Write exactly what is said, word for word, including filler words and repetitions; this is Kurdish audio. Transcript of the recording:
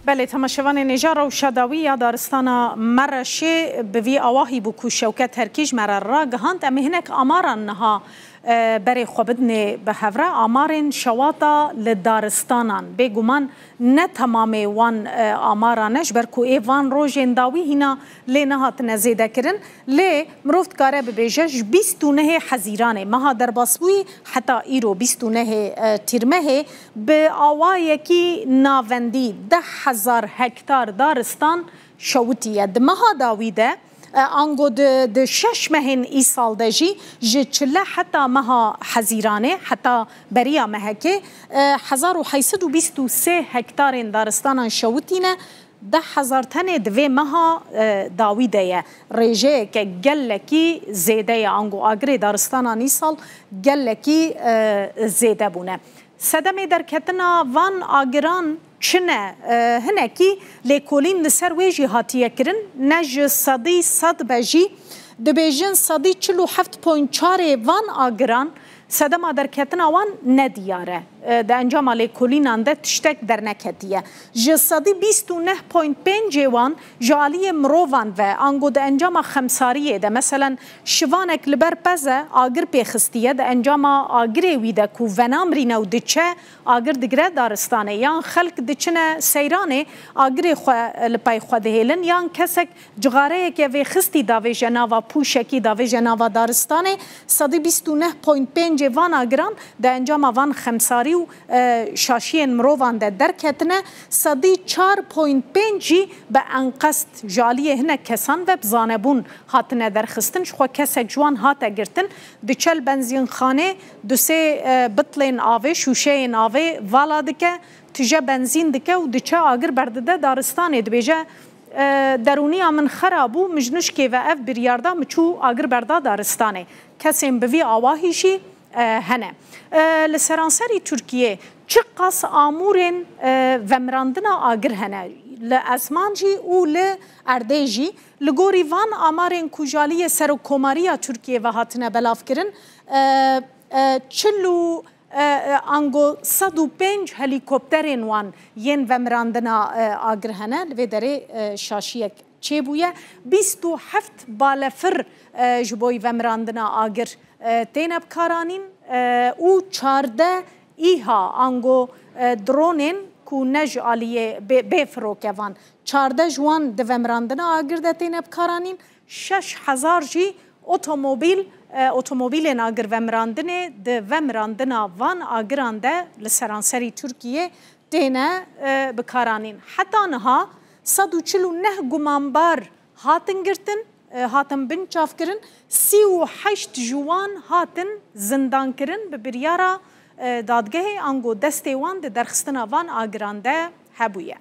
Belê, temaşevanên hêja, rewşa dawî ya daristana Mereşê bi vî awahî bû ku Şewket Herkî ji me re ragihand. Em ê hinek amaran niha, e, berê xwe bidinê bi hev re. Amarên şewata li daristanan, bêguman ne temamê wan, e, amaran e, ji ber ku ê van rojên dawî hîna lê nehatine zêdekirin. Lê mirov dikare bibêje, ji bîst û nehê Hezîranê, meha derbasbûyî, heta îro, bîst û nehê, e, Tîrmehê, bi awayekî navendî deh hezar hektar daristan şewitiye. Di meha dawî de, e, ango di, di şeş mehên îsal de jî, ji çile heta meha Hezîranê, heta beriya mehekê, e, hezar û heyt sed û bîst û sê hektarên daristanan şewitîne. Deh hezar tenê di vê meha, e, dawî de ye. Rêjeyeke gelekî zêde ye. Ango agirê daristanan îsal gelekî, e, zêde bûne. Sedemê derketina van agiran çi ne? E, hinekî lêkolîn li ser wê jî hatiye kirin. Ne ji sedî sed be jî, dibêjin sedî çil û heft point çarê van agiran sedema derketina wan nediyar e. E, di encama lêkolînan de tiştek derneketiye. Ji sedî bîst û neh point pêncê wan ji aliyê mirovan ve, ango di encama xemsariyê de, meselen, şivanek li ber pez e, agir pê xistiye, di encama agirê wî de ku venamirîne û diçe, agir digire daristanê, yan xelk diçine seyranê, agirê xwe li pey xwe dihêlin, yan kesek cixareyeke vêxistî davêje nava pûşekî, davêje nava daristanê, sedî bîst û neh point pêncê van agiran di encama van xemsarî û, e, şaşiyên mirovan de derketine, sedî çar point pênc jî bi enqest ji aliyê hinek kesan ve bi zanebûn hatine derxistin. Ji xwe kesek ji wan hate girtin, diçe li benzînxanê du sê, e, bitlên avê, şûşeyên avê vala dike, tije benzîn dike û diçe agir berdide daristanê, dibêje, e, derûniya min xera bû, min ji nişkê ve ev biryar da, min çû agir berda daristanê. Kesên bi vî awahî jî, e, hene. E, li seranserî Tirkiyê çiqas amûrên, e, vemirandina agir hene, li ezman jî û li erdê jî. Li gorî van amarên ku ji aliyê Serokkomariya Tirkiyê ve hatine belavkirin, e, e, çil û e, e, ango sed û pênc helîkopterên wan yên vemirandina, e, agir hene. Li vê derê, e, şaşiyek çêbûye. Bîst û heft balefir, e, ji bo vemirandina agir, e, têne bikaranîn, e, û çardeh îha, ango, e, dronên ku ne ji aliyê bê, bê firokevan, çardeh ji wan di vemirandina agir de têne bikaranîn. Şeş hezar jî otomobîl, e, otomobîlên agirvemirandinê di vemirandina van agiran de li seranserî Tirkiyê têne, e, bikaranîn. Heta niha sed û çil û neh gumanbar hatin girtin, e, hatin binçavkirin, sî û heşt ji wan hatin zindankirin, bi biryara, e, dadgehê, ango destê wan di derxistina van agiran de hebûye.